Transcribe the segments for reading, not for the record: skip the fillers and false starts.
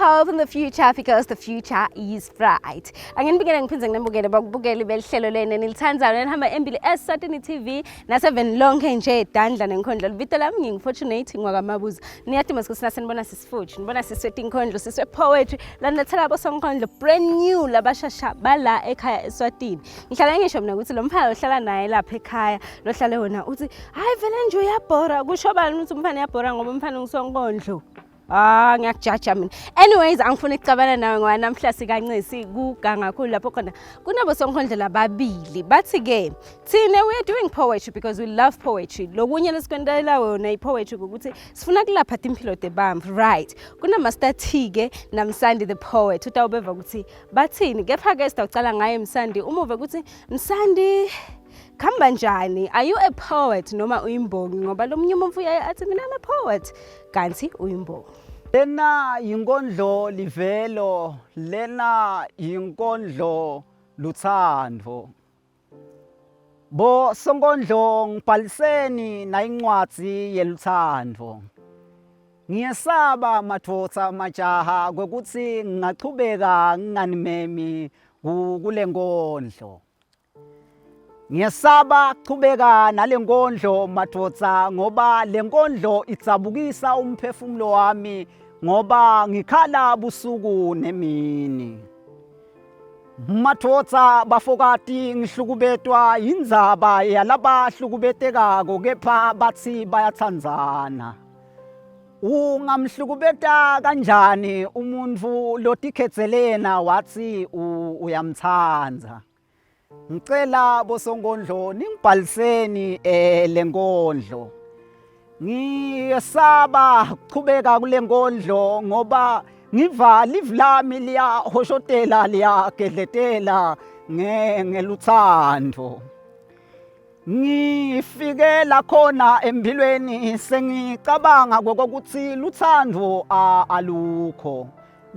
hope in the future because the future is bright. Anginibikele ngiphinde nginibukele bakubukeli belihlelo lene nilithandayo nenihamba embili eSwatini TV naseveni lonke nje dandla nenkhondlo. Libito lami nginguFortunate ngwakamabuza. Niyati mase kusina senibona sisifuthi, nibona siswe tinkhondlo, siswe poetry, lanilethela abosonkondlo brand new labashasha bala ekhaya eSwatini. Ngihlala ngisho mina ukuthi lo mfana lohlala naye lapha ekhaya lohlale wona uthi hayi vele nje uyabhora kusho bani ukuthi umfana uyabhora ngoba umfana ungusonkondlo. Ah ngiyakujaja mina. Anyways angifuni ukucabana nawe ngoba namhla sikancisi kuganga kakhulu lapho khona kunabo sonkondlo lababili bathi ke thina we are doing poetry because we love poetry. Lokunye lesikwentela wona i-poetry ukuthi sifuna kulapha timphilo tebantfu right. Kuna Master T ke naMsandi the poet utawubeva ukuthi bathini kepha ke sitawucala ngaye Msandi umuve ukuthi Msandi khamba njani are you a poet noma uyimbongi ngoba lo munye umuntu uyaye athi mina I'm a poet kanti uyimbongi. Lena yinkondlo livelo, lena yinkondlo luthando. Bo sonkondlo ngibhaliseni nayincwadzi yeluthando. Ngiyesaba madvodza majaha kwekutsi ngingachubeka nginganimemi kule nkondlo. Ngiyesaba kuchubeka nale nkondlo madvodza ngoba le nkondlo idzabukisa umphefumulo wami ngoba ngikhala busuku nemini. Madvodza bafokati ngihlukubetwa yindzaba yalabahlukubetekako kepha bathi bayathandzana. Ungamhlukubeta kanjani umuntu lotikhetsele yena wathi uyamthanda? Ngicela bosonkondlo ningibhaliseni eh lenkondlo. Ngiyesaba ukuchubeka kule nkondlo ngoba ngiva live lami liyahoshotela liyagedletela ngeluthando. Ngifike la khona empilweni sengicabanga kokuthi luthando alukho.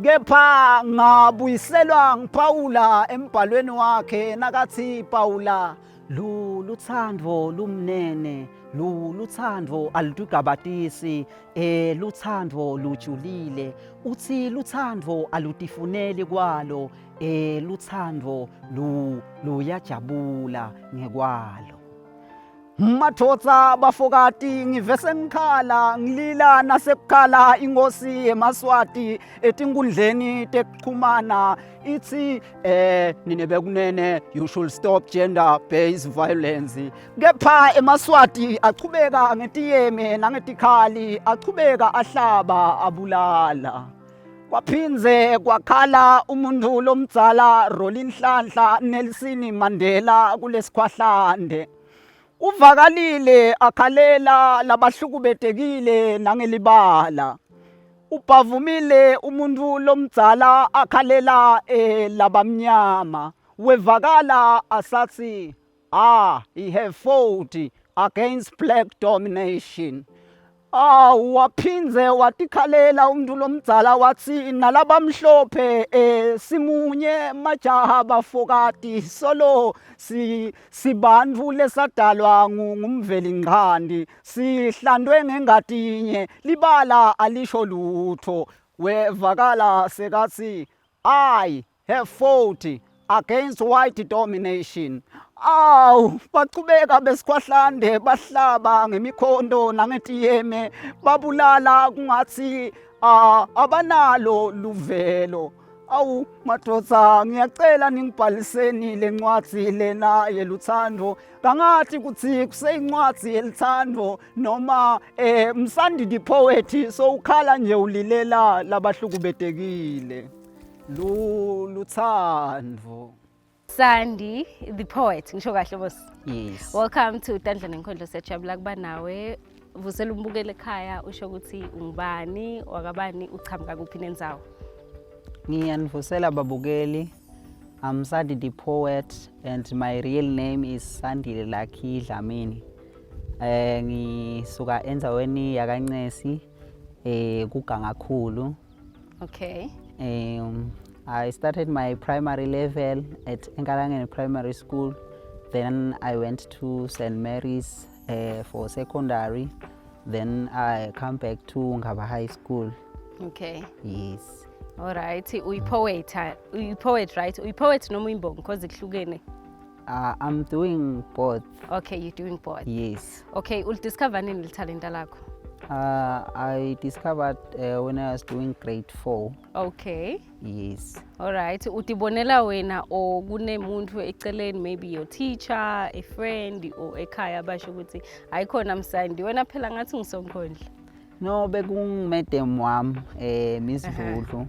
Kepha ngabuyiselwa ngiPawula embhalweni wakhe nakathi Pawula luthando lumnene luthando alutugabatisi eh luthando lujulile uthi luthando alutifuneli kwalo eh luthando lu luyajabula ngekwalo Mathotsa bafokati ngivese ngikhala ngilila nasekukhala inkosi yemaswati etinkundleni tekuxhumana ithi eh nine bekunene you should stop gender based violence kepha emaswati achubeka ngetiyeme nangetikhali achubeka ahlaba abulala Kwaphindze kwakhala umuntu lomdzala Rolinhlanhla Nelson Mandela kulesikhwahlande. Uvakalile akhalela labahlukubetekile nangelibala. Ubhavumile umuntu lomdzala akhalela eh, labamnyama. Wevakala asathi Ah, he have fought against black domination. Ah, waphindze watikhalela umuntu lomdzala wathi nalabamhlophe eh simunye majaha bafokati solo si sibantfu lesadalwa ngumvelinqandi sihlandwe ngengatinye libala alisho lutho wevakala sekathi I have fought against white domination. Awu bachubeka besikhwahlande bahlaba ngemikhonto nangetiyeme babulala kungathi ah, abanalo luvelo. Awu madoda ngiyacela ningibhaliseni lencwadi lena yeluthando kangathi kuthi kuseyincwadi yeluthando noma eh Msandi the poet sowukhala nje ulilela labahlukubetekile. Luthando. Sandi the poet ngisho kahle boss. Yes. Welcome to Tandla Nenkhondlo siyajabula kuba nawe. Vusela umbukele ekhaya usho ukuthi ungubani wakabani uchamuka kuphi nendzawo. Ngiyanivusela babukeli. I'm Sandi the poet and my real name is Sandile Lucky Dlamini. Eh ngisuka endaweni yakaNcesi eh kuGangakhulu. Okay. I started my primary level at Enkalangeni Primary School. Then I went to St. Mary's for secondary. Then I come back to Ngaba High School. Okay. Yes. Alright, uyi-poet, uyi-poet right? Uyi-poet noma uyimbongi because kuhlukene. I'm doing both. Okay, you're doing both. Yes. Okay, ulidiscover nini lithalenta lakho? I discovered when I was doing grade 4. Okay. Yes. Alright, utibonela wena or kunemuntu eceleni, maybe your teacher, a friend or ekhaya basho ukuthi ayikhona Msandi, wena phela ngathi ngisonkondlo. No, bekungu-madam wami, Miss Dludlu.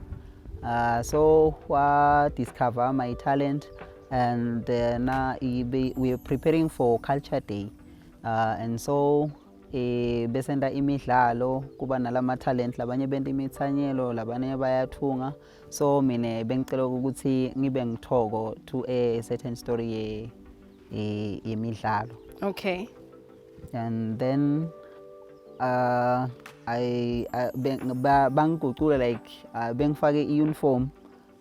So wa discover my talent and na we are preparing for Culture Day. And so besenda imidlalo kuba nalama talent, labanye benta imithanyelo, labanye bayathunga, so mine bengicela ukuthi ngibe ngithoko to a certain story ye yemidlalo. And then I bangigucula like bengifake i-uniform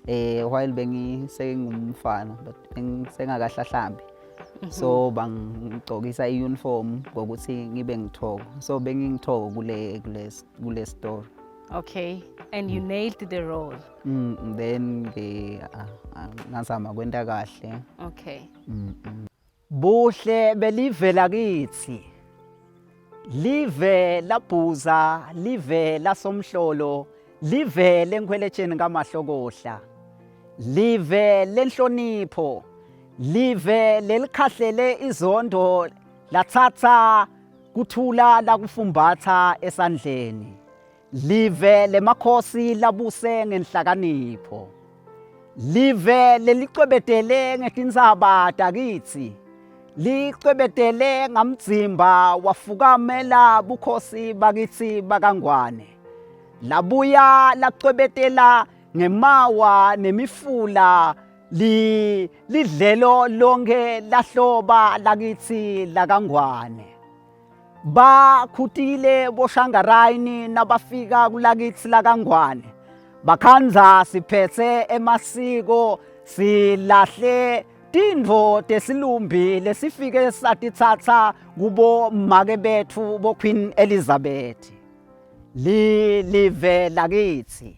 while bengisengumfana but bengisengakahlahlambi, so bangigcokisa i-uniform ngokuthi ngibe ngithoko, so bengingithoko kule story. Okay, and you nailed the role. Then ke ngazama kwenta kahle. Buhle belive lakithi, live labhuza, live lasomhlolo, live lenkhweletsheni kaMahlokohla, live lenhlonipho, live lelikhahlele izondo lathatha kuthula lakufumbatha esandleni, live lemakhosi labuse ngenhlakanipho, live lelicwebedele ngetintsaba takithi, licwebedele ngamdzimba wafukamela bukhosi bakithi bakaNgwane, labuya lacwebetela ngemawa nemifula, li lidlelo lonke lahloba lakithi lakaNgwane. Bakhutile boShangarayini nabafika kulakithi lakaNgwane, bakhandza siphethe emasiko, silahle tintfo tesilumbi lesifike satitsatsa kubo make bethu bo Queen Elizabeth. Live lakithi,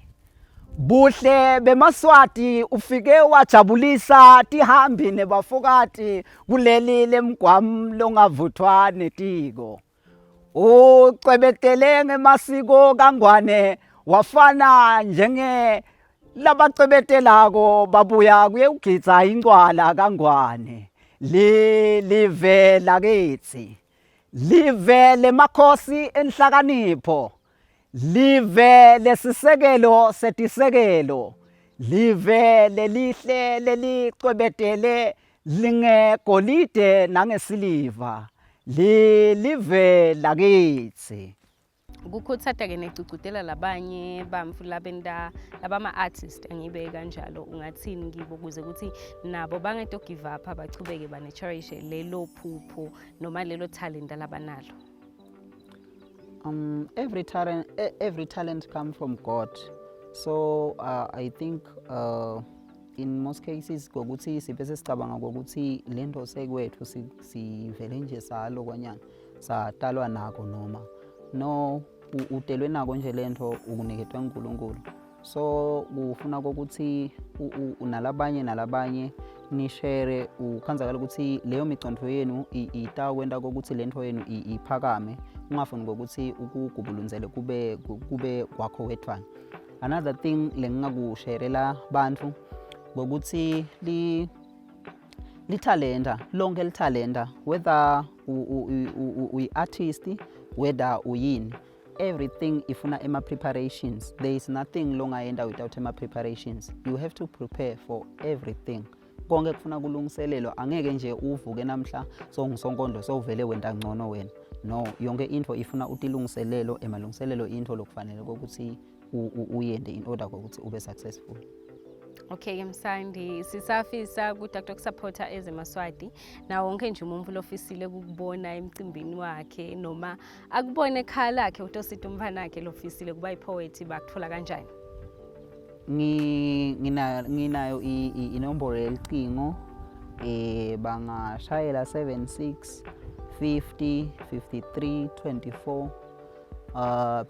buhle bemaSwati ufike wajabulisa tihambi nebafokati kuleli lemgwam longavuthwa netiko. Ucwebetele ngemasiko kaNgwane wafana njenge labacebetelako babuya kuyewugidza incwala kaNgwane. Live lakithi, live lemakhosi enhlakanipho, live lesisekelo setisekelo, live lelihle lelicwebetele lingegolide nangesiliva, live lakithi. Kukhuthata-ke negcugcutela labanye bamfu labenta labama-artist, angibe kanjalo, ungathini kibo ukuze ukuthi nabo bangeto give up, bachubeke bane-cherish lelo phupho noma lelo talent labanalo? Every talent comes from God. So I think in most cases ngokuthi sibe sesicabanga ngokuthi lento sekwethu sivele nje salo kwanyana satalwa nako, noma no utelwe nako nje, lento ukuniketwe uNkulunkulu, so kufuna kokuthi nalabanye nalabanye nishare ukhanzakala ukuthi leyo micondo yenu itakwenta kokuthi lento yenu iphakame, ungafuni ngokuthi ukugubulunzele kube kwakho wedwana. Another thing lengingakusherela bantfu ngokuthi li lithalenta lonke, lithalenta whether uyi-artist, whether uyini, everything ifuna ema-preparations. There is nothing longayenta without ema-preparations. You have to prepare for everything. Konke kufuna kulungiselelwa. Angeke nje uvuke namhla sowungisonkondlo, sowuvele wenta ngcono wena. No, yonke into ifuna utilungiselelo, emalungiselelo, into lokufanele kokuthi uyente in order kokuthi ube successful. Okay Msandi, sisafisa kuDr kusupporta ezemaswati nawo wonke nje umuntu lofisile ukukubona emcimbini wakhe noma akubone ekhaya lakhe utosita umfana wakhe lofisile kuba i-poet, bakuthola kanjani? Nginayo inombolo yelicingo, bangashayela 76 50 53 24.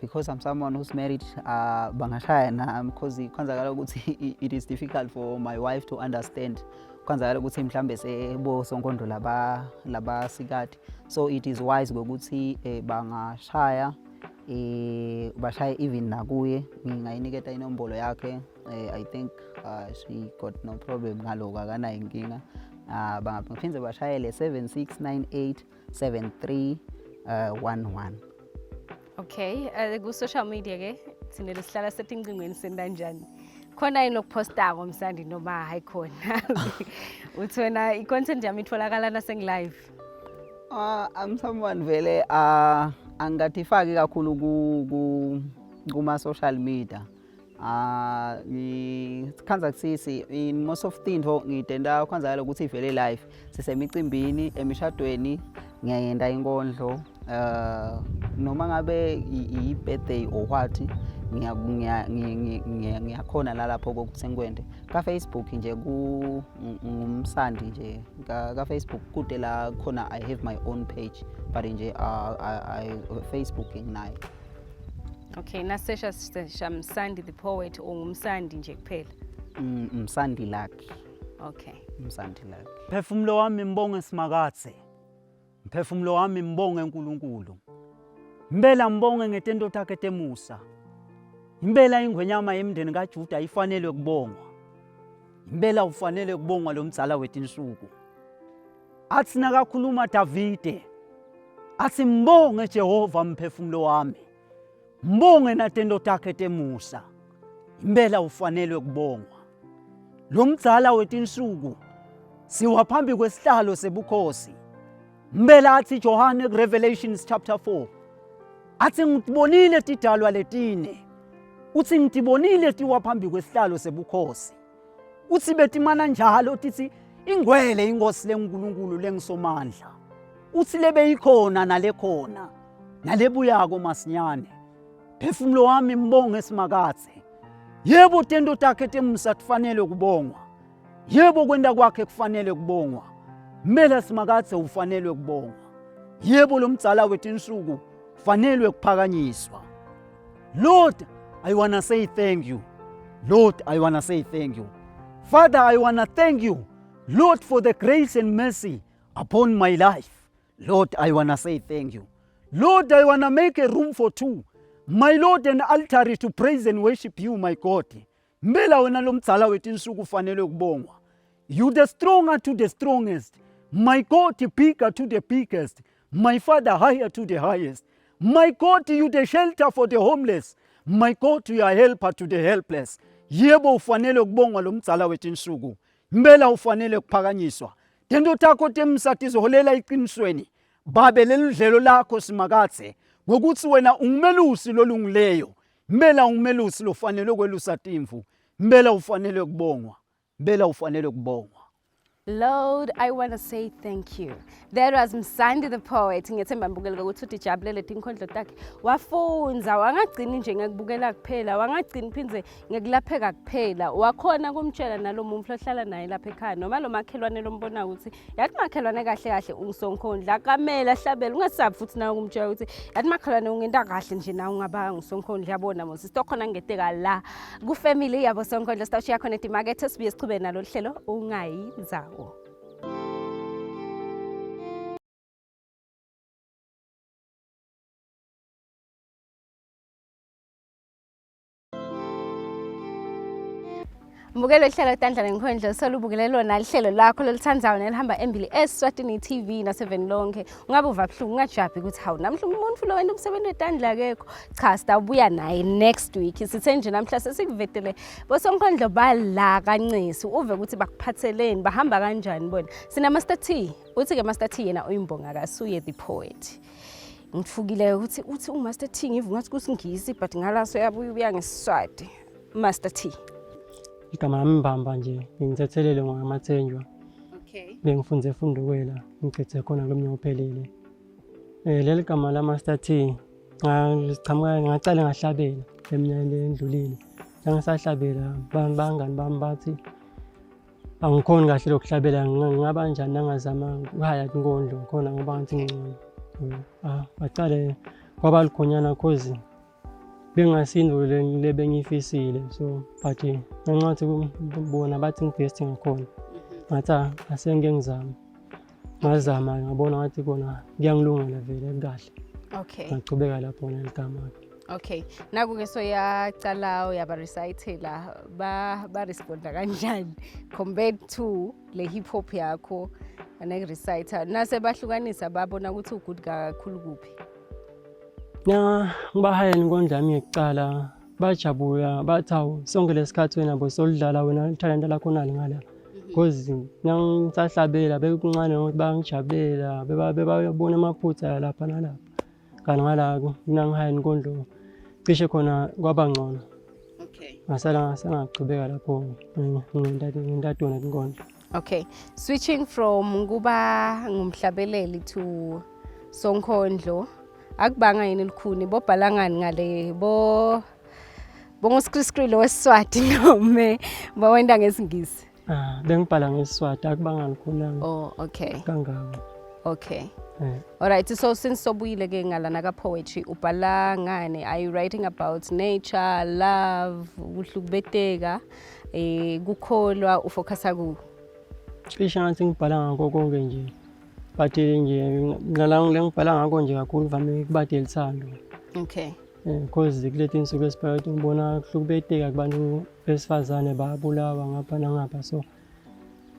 Because I'm someone who's married, bangashaya nami because kwenzakala ukuthi it is difficult for my wife to understand. Kwenzakala ukuthi mhlambe sebo sonkondlo laba labasikati. So it is wise ukuthi bangashaya bashaye even nakuye, ngingayiniketa inombolo yakhe. I think she got no problem ngaloko, akanayo inkinga. Bangaphinde bashayele 7698 73 11. Okay, ku social media ke thina lesihlala setincingweni sentanjani. Khona yini lokupostako Msandi noma hayi khona? Uthi wena i-content yami itholakala nasengi-live. I'm someone vele angathifaki kakhulu ku ku kuma social media. Ngikhanza kusisi in most of tintfo ngitenda kwanzakala ukuthi vele live sisemicimbini, emishadweni, ngiyayenda inkondlo, noma ngabe i-birthday or what, ngiyakhona lalapho kokuthi sengikwende. Ka Facebook nje ku ngumsandi nje ka Facebook kude la khona I have my own page, but nje I Facebook nginayo. Okay, nasesha sesha Msandi the poet, ungumsandi nje kuphela? Msandi Lucky. Okay. Msandi Lucky. Mphefumulo wami mbonge Simakadze. Mphefumulo wami mbonge uNkulunkulu. Impela mbonge ngetento takhe temusa. Impela ingwenyama yemndeni kaJuda ifanele kubongwa. Impela ufanele kubongwa lo mdzala wetinsuku. Athi nakakhuluma Davide, athi mbonge Jehova mphefumulo wami. Mbonge natento takhe temusa. Impela ufanelwe kubongwa. Lo mdzala wetinsuku siwa phambi kwesihlalo sebukhosi. Mbela athi Johane kuRevelations chapter 4, athi ngitibonile tidalwa letine, uthi ngitibonile tiwa phambi kwesihlalo sebukhosi, uthi betimana njalo tithi ingcwele inkosi leNkulunkulu lengisomandla, uthi lebeyikhona nalekhona nalebuyako masinyane. Phefumulo wami mbonge Simakadze. Yebo, tento takhe temusa tifanele kubongwa. Yebo, kwenta kwakhe kufanele kubongwa. Mela Simakadze ufanelwe kubongwa. Yebo, lo mdzala wetinsuku ufanelwe kuphakanyiswa. Lord, I wanna say thank you. Lord, I wanna say thank you. Father, I wanna thank you, Lord, for the grace and mercy upon my life. Lord, I wanna say thank you. Lord, I wanna make a room for two. My Lord, an altar to praise and worship you, my God. Mbela wena lo mdzala wetinsuku ufanele ukubongwa. You the stronger to the strongest. My God, bigger to the biggest. My Father, higher to the highest. My God, you the shelter for the homeless. My God, you are helper to the helpless. Yebo, ufanele ukubongwa lo mdzala wetinsuku. Mbela ufanele kuphakanyiswa. Tento takho temsa tizoholela eqinisweni. Babe leludlelo lakho Simakadze ngokuthi wena ungumelusi lolungileyo. Mbela ungumelusi lofanele ukwelusa timvu. Mbela ufanele kubongwa. Mbela ufanele kubongwa. Lord, I want to say thank you. There was Msandi the poet. Ngiyethemba mbukeli ukuthi utijabulele tinkhondlo takhe. Wafunza, wangagcini nje ngekubukela kuphela, wangagcini phindze ngekulapheka kuphela. Wakhona kumtshela nalo muntu lohlala naye lapha ekhaya noma lo makhelwane lombona ukuthi yathi makhelwane kahle kahle ungisonkhondla, akamele ahlabele. Ungasabi futhi nawe kumtshela ukuthi yathi makhelwane ungenta kahle nje nawe ungaba ngisonkhondla, yabona mos. Sitokhona ngeteka la ku family yabo sonkhondla, sitawushiya khona edimakethe sibuye sichube nalo hlelo ungayindzawo. Mbukelo ihlelo Tandla Nenkhondlo solubukele lona lihlelo lakho lolithandzayo nelihamba embili eSwatini TV naseveni lonke. Ungabe uva buhlungu, ungajabhi ukuthi hawu namhla umuntu lo wena umsebenzi wetandla akekho. Cha, sitawubuya naye next week. Sithe nje namhla sesikuvetele bosonkhondlo bala kaNcisi, uve ukuthi bakuphatheleni, bahamba kanjani bona. Sina Master T, uthi ke Master T yena uyimbonga kasuye the poet. Ngithukile ukuthi uthi uMaster T, ngiva ngathi kusingisi but ngalaso yabuya ubuya ngesiswati. Master T. Igama lami Mbamba nje, ngithethelele ngwamathenjwa. Okay. Bengifunze eFundukwela, ngicithe khona kulo mnyaka ophelile. Leli gama la Master T ngalichamuka ngacala ngahlabela eminyakeni endlulile. Ngangisahlabela bangani bami bathi angikhoni kahle lokuhlabela, ngingaba njani nangazama ukuhaya inkondlo khona ngoba ngathi ngcono. Ngacale Kwaba lukhonyana cause bengasinto le bengiyifisile so but ngenxa yokuthi bona bathi ngibest ngakhona ngathi ah, asengike ngizame ngazama ngabona ngathi kona kuyangilungela vele kahle okay ngachubeka lapho neligama-ke okay naku-ke soyacala uyabarecitela ba-responda kanjani compared to le hip hop yakho neku-reciter nase bahlukanisa babona ukuthi ugood kakhulu kuphi Na ngibahayela inkondlo yami yokuqala bajabula bathi hawu sonke lesikhathi wena bosoludlala wena ithalente lakho nali ngala because nangisahlabela bekuncane ngokuthi bangijabulela bebabona amaphutha lapha nalapha kanti ngala nangihaya inkondlo cishe khona kwaba ngcono okay ngasala ngasengachubeka lapho ngentatona inkondlo okay switching from kuba ngumhlabeleli to sonkhondlo akubanga yini lukhuni bobhala ngani ngale bo bonguskriskri lo wesiswati nome bawenda ngesingisi Ah, bengibhala ngesiswati akubanga lukhunanga oh okay kangako okay eh. Alright, so since sobuyile ke ngalana ka poetry ubhala ngani? Are you writing about nature, love, ukuhlukubeteka, eh kukholwa ufocusa ku? Cishe ngathi ngibhala ngakho konke nje but nje ngala ngibhala ngakho nje kakhulu vame kuba delithando Okay. Eh, cause kuleti nsuku esiphakathi ngibona kuhlukubeteka kubantu besifazane bayabulawa ngapha nangapha so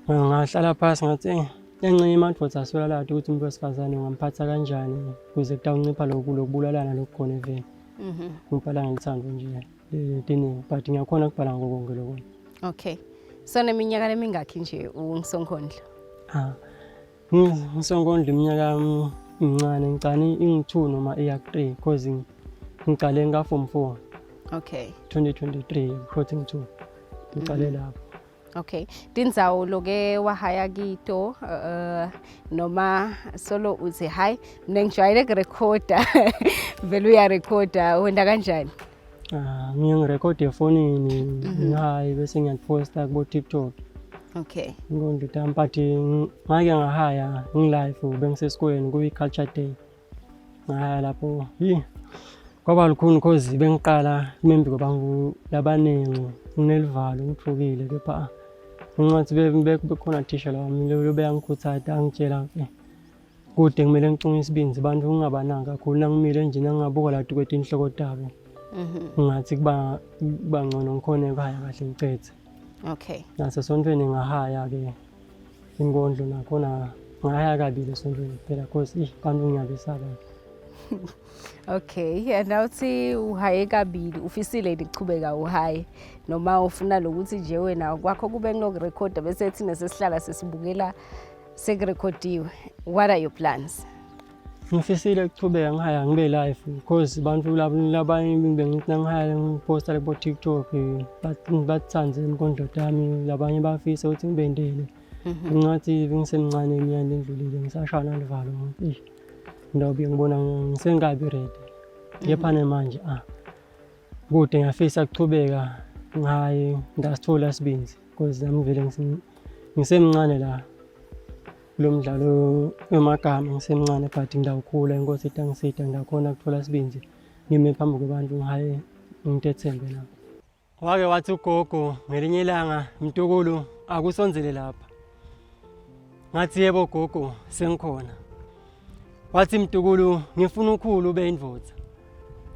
ngahlala phasi ngathi eh enxenye emadoda asolalayo ukuthi umuntu wesifazane ungamphatha kanjani kuze kutawuncipha lokhu lokubulalana lokukhona eveni Mhm. ngibhala ngelithando nje letiningi but ngiyakhona ukubhala ngako konke lokho Okay. So neminyaka lemingakhi nje ungisonkondlo? Ah, ngisonkondlo iminyaka mincane ngicane ingu-2 noma iya-3 cause ngiqale ngika-form 4 Okay. 2023 according to ngiqale lapho Okay. Tindzawo loke wahaya kito noma solo uthi hayi mina ngijwayele kurekhoda vele uyarekhoda wenda kanjani? Ah, ngiye ngirekhode efonini ngihaye bese ngiyaliposta kubo-TikTok Okay. inkondlo tami but ngake ngahaya ngilive bengisesikoleni kuyi-culture day ngahaya lapho yi kwaba lukhuni cause bengiqala kumembi kwabantu labaningi nginelivalo ngithukile kepha ngenxa yokuthi bekhona thisha wami lo beyangikhuthaza angitshela eh, kude kumele ngicunge isibindi abantu ngingabanaki kakhulu nangimile nje nangingabuka la kwetinhloko tabo ngathi kuba kuba ngcono ngikhone kuhaya kahle ngicethe Okay. nasesontweni ngahaya-ke inkondlo nakhona ngahaya kabili esontweni kuphela cause ih bantu ngiyabesaba Okay, and awuthi uhaye kabili ufisile ukuchubeka uhaye noma ufuna lokuthi nje wena kwakho kube kunokurekhoda bese thina sesihlala sesibukela sekurekhodiwe. What are your plans? Ngifisile ukuchubeka ngihaya ngibe live because bantu labanye bengithi nangihaya ngiposta kubo TikTok bathande inkondlo tami labanye bafisa ukuthi ngibendele ngingathi bengisemncane eminyakeni endlulile ngisashaya naluvalo ngithi eish ngidawubuye ngibona ngisengabi ready kepha manje ah kude ngiyafisa ukuchubeka ngihaye ngasithola isibindi because nami vele ngisemncane la kulo mdlalo wemagama ngisemncane but ngidawukhula inkosi itangisida ngidakhona ukuthola isibindi ngime phambi kwabantu ngihaye ngitethembe nami wake wathi ugogo ngelinye ilanga mtukulu akusonzele lapha ngathi yebo gogo sengikhona wathi mtukulu ngifuna ukhulu ube indvodza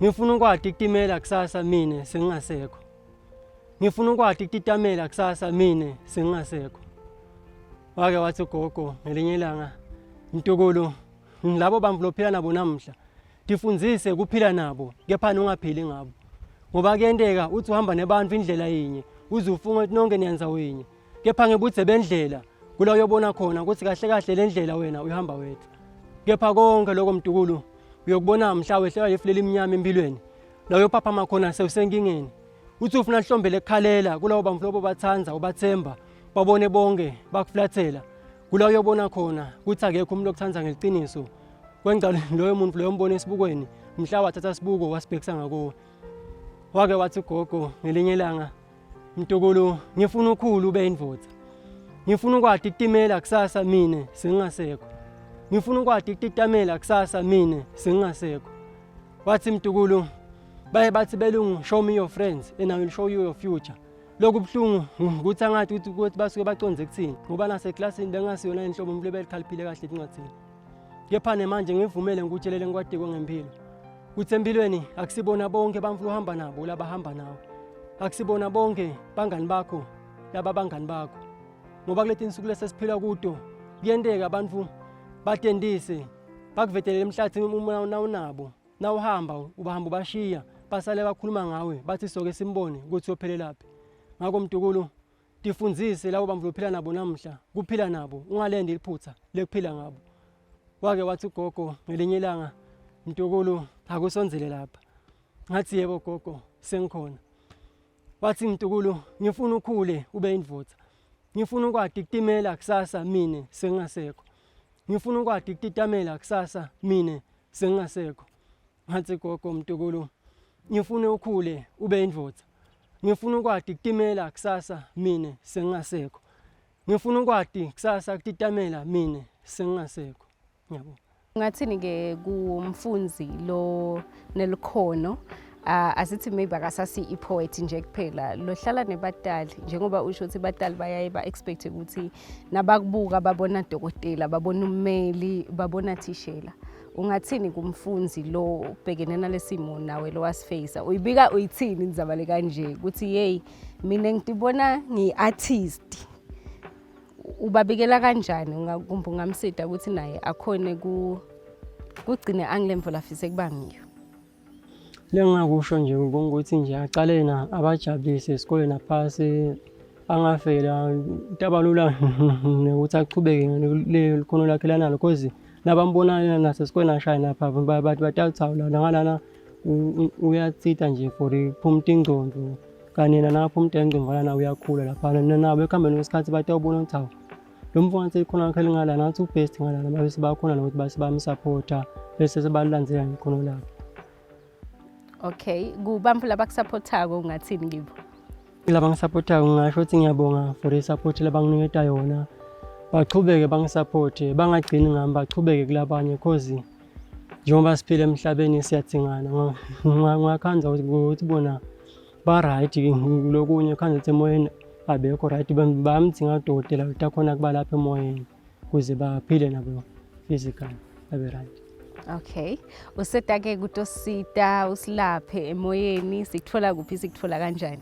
ngifuna ukwati kutimela kusasa mine sengingasekho ngifuna ukwati kutitamela kusasa mine sengingasekho wake wathi ugogo ngelinye ilanga mtukulu labo bantu lophila nabo namhla Tifundzise kuphila nabo kepha ungaphili ngabo. Ngoba kuyenteka uthi uhamba nebantu indlela yinye uze ufunge ukuthi nonke niyanza yinye. Kepha ngebudze bendlela kula uyobona khona ukuthi kahle kahle le ndlela wena uyihamba wedwa. Kepha konke lokho mtukulu uyokubona mhla wehlelwa lifu lelimnyama empilweni. La uyophaphama khona sewusenkingeni. Uthi ufuna lihlombe lekukhalela kulabo bantu lobo bathanda ubathemba babone bonke bakuflathela. Kula uyobona khona ukuthi akekho umuntu okuthanda ngeqiniso. Kwenza loyo muntu loyo mbona esibukweni mhla wathatha sibuko wasibhekisa ngakuwe. Wake wathi ugogo ngelinye ilanga mtukulu ngifuna ukhulu ube indvodza. Ngifuna ukwati kutimela kusasa mine sengingasekho. Ngifuna ukwati kutitamela kusasa mine sengingasekho. Wathi mtukulu baye bathi belungu show me your friends and I will show you your future. Lokhu buhlungu ukuthi angathi ukuthi ukuthi basuke baconze kuthini ngoba naseklasini bengasiyona inhlobo umuntu ebelikhaliphile kahle encwadini. Kepha nemanje ngivumele ngikutshelele ngikwadikwe ngempilo. Kuthi empilweni akusibona bonke abantu ohamba nabo labahamba nawe. Akusibona bonke bangani bakho laba bangani bakho. Ngoba kuleti insuku lesesiphila kuto kuyenteka abantu batendise bakuvetelele emhlathini uma nawunabo nawuhamba ubahamba ubashiya basale bakhuluma ngawe bathi soke simbone ukuthi uyophelelaphi ngakho mtukulu tifundzise labo bantu lophila nabo namhla kuphila nabo ungalendi liphutha lekuphila ngabo wake wathi ugogo ngelinye ilanga mtukulu akusondzele lapha ngathi yebo gogo sengikhona wathi mtukulu ngifuna ukhule ube indvodza ngifuna ukwati kutimela kusasa mine sengingasekho ngifuna ukwati kutitamela kusasa mine sengingasekho ngathi gogo mtukulu ngifuna ukhule ube indvodza ngifuna ukwati kutimela kusasa mine sengingasekho ngifuna ukwati kusasa kutitamela mine sengingasekho ngiyabonga Ungathini ke kumfundzi lo nelikhono uh, asithi maybe akasasi i-poet nje kuphela lohlala nebatali njengoba usho ukuthi batali bayaye ba-expect ukuthi nabakubuka babona dokotela babona ummeli babona thishela ungathini kumfundzi lo ubhekene nalesimo nawe lo wasifeyisa uyibika uyithini indzaba le kanje ukuthi yeyi mina ngitibona ngiyi-artist ubabikela kanjani kumbe ungamsida ukuthi naye akhone kugcine angilemvo lafise kuba ngiyo Lengingakusho nje ukuthi nje acale yena abajabulise esikoleni aphase angafela tabalula nokuthi achubeke likhono lakhe lanalo cause nabambonayo nasesikoleni ashaya napha bathi batawuthawula nangalana uyatsita nje for iphumta ingcondo kanye yena nakaphumta ingcondo lana uyakhula laphana nabo ekuhambeni kwesikhathi batawubona ukuthi hawu lo mfo ngathi ikhono lakhe lingalana ngathi ubest ngalana babe sebakhona nokuthi base bamsapotha bese sebalandzela ikhono lakhe okay kubantfu labakusaphothako ungathini kibo laba ngisapothayo ngingasho ukuthi ngiyabonga for i-support labanginiketa yona bachubeke bangisaphothe bangagcini ngami bachubeke kulabanye cause njengoba siphila emhlabeni siyadingana ngakhanza ukuthi bona ba-right lokunye khanza ukuthi emoyeni abekho right bayamdinga udokotela ukuthi akhona kubalapha emoyeni ukuze baphile nabo physically babe right Okay. Useta-ke kutosita usilaphe emoyeni sikuthola kuphi sikuthola kanjani?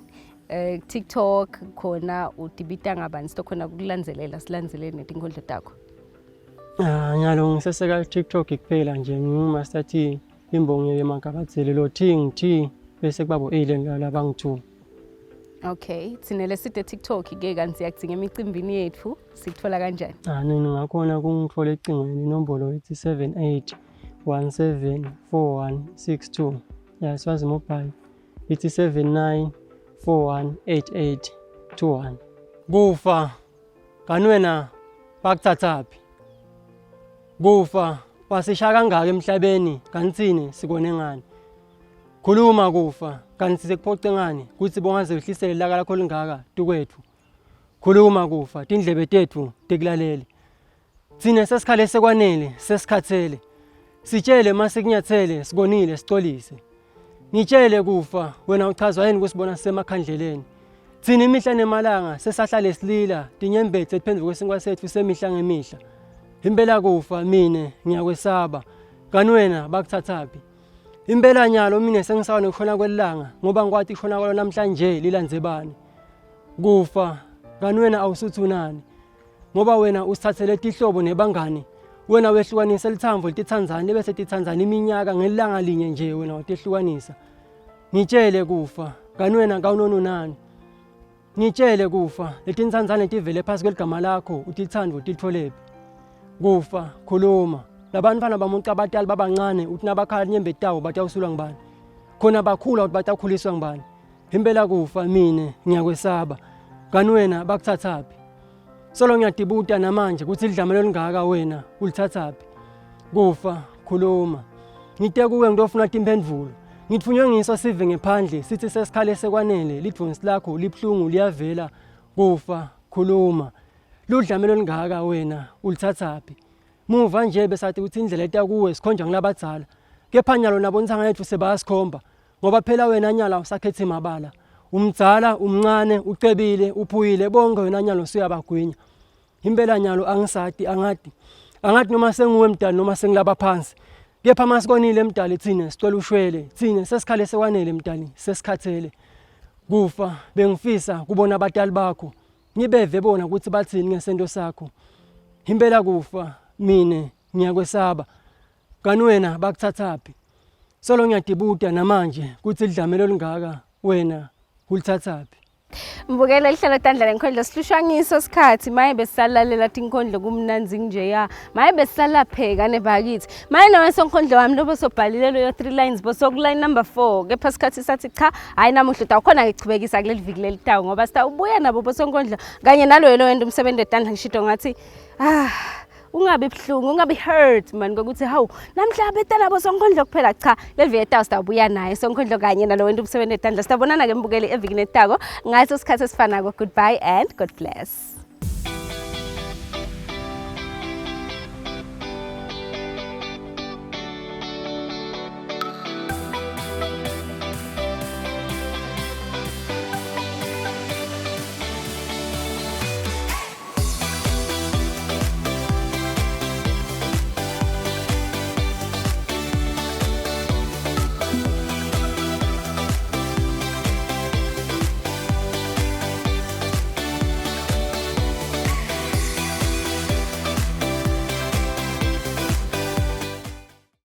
Eh TikTok khona udibita ngabani sitokhona kukulandzelela silandzelele netinkondlo takho. Ah nyalo ngiseseka TikTok kuphela nje ngingu-Master T imbongi yemagabadzele lo T ngi T bese kuba bo A labangu-2. Okay, thina leside TikTok ke kanti siyakudinga emicimbini yethu sikuthola kanjani? Ah nini ngakhona kungithola ecingweni inombolo ithi 78 17 4162. Ya Swazi Mobile ithi 79 4188 21. Kufa Kanti wena bakuthathaphi? Kufa wasisha kangaka emhlabeni kanti thina sikone ngani? Khuluma kufa kanti sikuphoce ngani kuthi bongaze uhlisele laka lakho lingaka tukwethu. Khuluma kufa tindlebe tethu tikulalele. Thina sesikhale sekwanele sesikhathele. Sitshele masikunyathele sikonile sicolise. Ngitshele kufa wena uchazwa yini kusibona sisemakhandleleni. Thina imihla nemalanga sesahlale silila tinyembethe etiphenduka kwesinkwa sethu semihla ngemihla. Impela kufa mina ngiyakwesaba. Kanti wena bakuthathaphi? Impela nyalo mina sengisawa nokushona kwelanga ngoba ngikwati kushona kwalo namhlanje lilandze bani. Kufa kanti wena awusuthi unani? Ngoba wena usithathele tihlobo nebangani wena wehlukanise lithambo litithandzani libe setithandzana iminyaka ngelanga linye nje wena watehlukanisa ngitshele kufa kani wena kawunonunani ngitshele kufa letintsandzane tivele phasi kweligama lakho utithanda utitholephi kufa khuluma labantfwana bamuca abatali babancane uthi nabakhala tinyembeti tabo batawusulwa ngubani khona bakhula ukuthi batawukhuliswa ngubani Impela kufa mina ngiyakwesaba. Kanti wena bakuthathaphi? Solo ngiyadibuta namanje ukuthi idlame lolungaka wena ulithathaphi? Kufa khuluma. Ngite kuwe ngitofuna timphendvulo. Ngithunywe ngiso sive ngephandle sithi sesikhale sekwanele lidvonsi lakho libuhlungu liyavela kufa khuluma. Ludlame lolungaka wena ulithathaphi? Muva nje besathi ukuthi indlela eta kuwe sikhonjwa ngilabadzala. Kepha nyalo nabo ntsanga yetfu sebayasikhomba ngoba phela wena nyala usakhethe mabala. Umdzala, umncane, ucebile, uphuyile bonke wena nyalo usuyabagwinya. Impela nyalo angisati angati. Angati noma senguwe mdali noma sengilaba phansi. Kepha masikonile mdali thina sicela ushwele. Thina sesikhale sekwanele mdali sesikhathele. Kufa bengifisa kubona abatali bakho. Ngibeve bona ukuthi bathini ngesento sakho. Impela kufa mina ngiyakwesaba. Kani wena bakuthathaphi? Solo ngiyadibuta namanje kuthi lidlamelo lingaka wena ulithathaphi? Mbukela lihlelo tandla lenkhondlo sihlushwa ngiso sikhathi maye besisalalela tinkhondlo kumnandzi njeya maye besisalapheka nebakithi maye nawe sonkhondlo wami lobo sobhalile loyo 3 lines bosokuline number 4 kepha sikhathi sathi cha hayi namuhla utawukhona ngichubekisa kuleli viki lelitawo ngoba sitawubuya nabo bosonkondlo kanye naloyo lowenta umsebenzi wetandla ngishido ngathi ah ungabi buhlungu ungabi hurt mani kokuthi hawu namhla betana bosonkondlo kuphela cha leli viki etawo sitawubuya naye sonkondlo kanye nalo wenta umsebenzi wetandla sitabonana ke mbukeli evikini etako ngaso sikhathi esifanako goodbye and god bless.